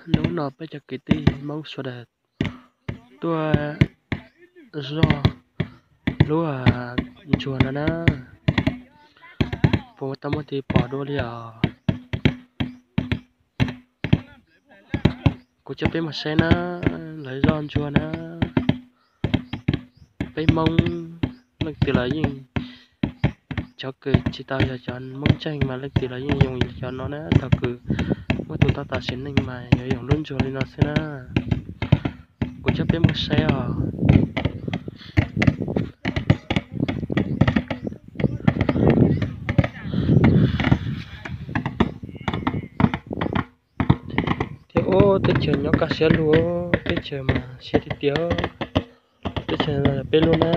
Hnub no peb cov kwv tij Hmoob sawv daws tuaj zoj lub ntsuag no na, puas tau muaj tus pom dua li os? Kuv coj peb mus saib na, lawv zoj ntsuag na. Peb Hmoob leej twg los yeej, cov kws tsis tau yog cov Hmoob tseeg mas leej twg los yeej yoo cov no na. Thaum kws muaj tus tau tas sim neej mas yuav yoo lub ntsuag li no xwb na. Kuv coj peb mus saib os. Thiab ub, teb chaws nyob kaj siab lug, teb chaws mas siab tiag tiag. Teb chaws peb lub na.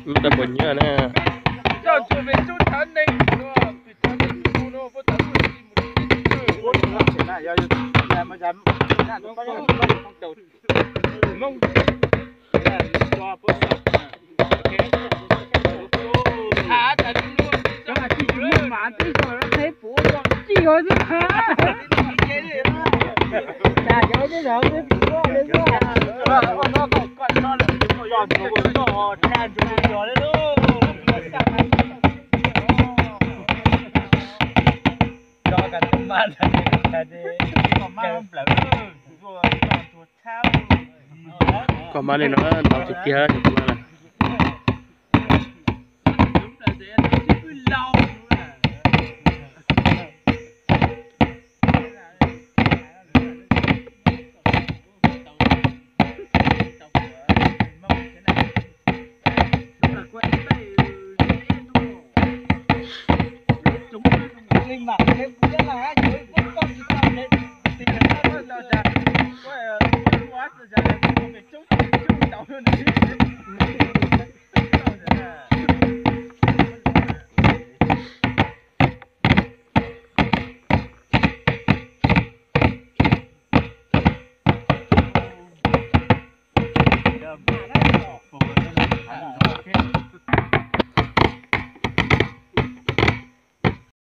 Lub tau puas nyiam na. Koj mas li no ntaus tiag tiag.